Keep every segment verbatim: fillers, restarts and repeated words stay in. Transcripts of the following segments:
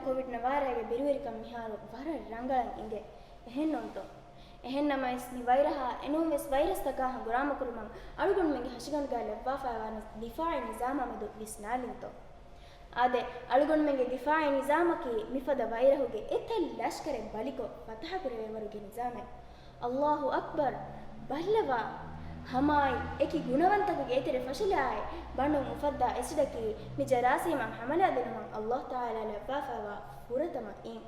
ކޮވިޑް ނަވާރައިގެ ބިރުވެރިކަން މިހާރު ވަރަށް ރަނގަޅަށް އިނގޭ. އެހެންނޫންތޯ؟ އެހެންނަމަވެސް، މި ވައިރަހާ އެނޫންވެސް ވައިރަސްތަކާ ހަނގުރާމަކުރުމަށް އަޅުގަނޑުމެންގެ ހަށިގަނޑުގައި ލައްވާފައިވާނީ ދިފާޢީ ނިޒާމާމެދު ވިސްނާލިންތޯ؟ އާދެ، އަޅުގަނޑުމެންގެ ދިފާޢީ ނިޒާމަކީ މިފަދަ ވައިރަހުގެ އެތައް ލަޝްކަރެއް ބަލިކޮށް ފަތަހަކުރެވޭވަރުގެ ނިޒާމެއް. އައްލާހު އަކްބަރު! ބައްލަވާ! ހަމާއި އެކި ގުނަވަންތަކުގެ އެތެރެ ފަށަލާއި ބަނޑުން އުފައްދާ އެސިޑަކީ މި ޖަރާސީމަށް ހަމަލާ ދިނުމަށް އައްލާހު ތަޢާލާ ލައްވާފައިވާ ފުރަތަމަ އިން.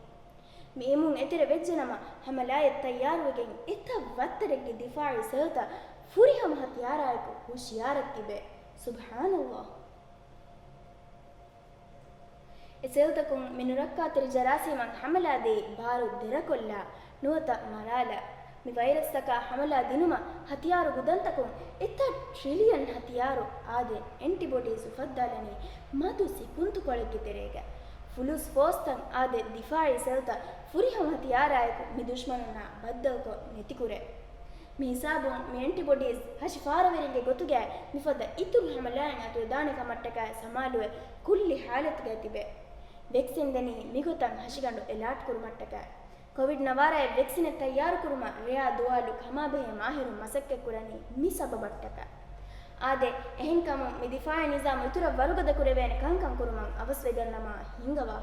މި އިމުން އެތެރެ ވެއްޖެނަމަ، ހަމަލާއަށް ތައްޔާރުވެގެން އެތައް ވައްތަރެއްގެ ދިފާޢީ ސެލްތައް ފުރިހަމަ ހަތިޔާރާއެކު ހުޝިޔާރަށް ތިބޭ. ސުބްޙާނައްލާހް! އެ ސެލްތަކުން މި ނުރައްކާތެރި ޖަރާސީމަށް ހަމަލާދީ ބާރު ދެރަކޮށްލާ، ނުވަތަ މަރާލާ. މި ވައިރަސްތަކާ ހަމަލާ ދިނުމަށް ހަތިޔާރު ގުދަންތަކުން އެތައް ޓްރިލިއަން ހަތިޔާރު އާދެ، އެންޓިބޮޑީސް އުފައްދާލަނީ މަދު ސިކުންތުކޮޅެއްގެ ތެރޭގަ. ފުލުސް ފޯސްތައް އާދެ، ދިފާޢީ ސެލްތައް ފުރިހަމަ ހަތިޔާރާއެކު މި ދުޝްމަނުންނާ ބައްދަލުކޮށް ނެތިކުރޭ. މި ހިސާބުން މި އެންޓިބޮޑީސް ހަށިފާރަވެރިންގެ ގޮތުގައި މިފަދަ އިތުރު ހަމަލާއިން އަތުވެދާނެ ކަމަށްޓަކައި ސަމާލުވެ ކުއްލި ހާލަތުގައި ތިބޭ. ވެކްސިން ދެނީ މިގޮތަށް ހަށިގަނޑު އެލާޓް ކުރުމަށްޓަކައި. ކޮވިޑް ނަވާރައި ވެކްސިނެއް ތައްޔާރުކުރުމަށް ރެޔާ ދުވާލު ކަމާބެހޭ މާހިރުން މަސައްކަތްކުރަނީ މި ސަބަބަށްޓަކައި. އާދެ، އެހެންކަމުން މި ދިފާޢީ ނިޒާމު އިތުރަށް ވަރުގަދަ ކުރެވޭނެ ކަންކަން ކުރުމަށް އަވަސްވެގަންނަމާ ހިންގަވާ.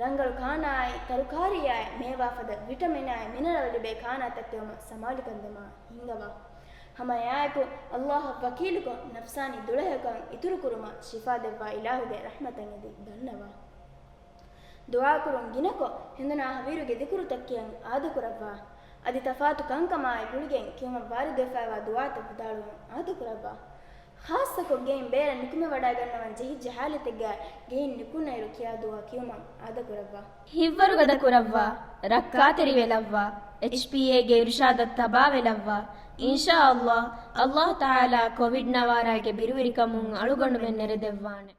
ރަނގަޅު ކާނާއާއި، ތަރުކާރީއާއި، މޭވާ ފަދަ ވިޓަމިނާއި، މިނަރަލް ލިބޭ ކާނާތައް ކެއުމަށް ސަމާލުކަން ދެމާ ހިންގަވާ. ހަމައެއާއެކު އައްލާހަށް ވަކީލުކޮށް، ނަފްސާނީ ދުޅަހެޔޮކަން އިތުރުކުރުމަށް ޝިފާ ދެއްވާ އިލާހުގެ ރަޙްމަތަށް އެދި ދަންނަވާ. ދުޢާކުރުން ގިނަކޮށް، ހެނދުނާ ހަވީރުގެ ޛިކުރުތައް ކިޔަން އާދަކުރައްވާ. އަދި ތަފާތު ކަންކަމާއި ގުޅިގެން ކިޔުމަށް ވާރިދުވެފައިވާ ދުޢާތައް ވިދާޅުވަން އާދަކުރައްވާ. ޚާއްޞަކޮށް ގެއިން ބޭރަށް ނިކުމެވަޑައިގަންނަވަން ޖެހިއްޖެ ހާލަތެއްގައި ގެއިން ނިކުންނައިރު ކިޔާ ދުޢާ ކިޔުމަށް އާދަކުރައްވާ. ހިތްވަރުގަދަ ކުރައްވާ، ރައްކާތެރިވެލައްވާ، އެޗްޕީއޭގެ އިރުޝާދަށް ތަބާވެލައްވާ. އިންޝާﷲ، އައްލާހު ތަޢާލާ ކޮވިޑް ނަވާރާގެ ބިރުވެރިކަމުން އަޅުގަނޑުމެން ނެރެދެއްވާނެ.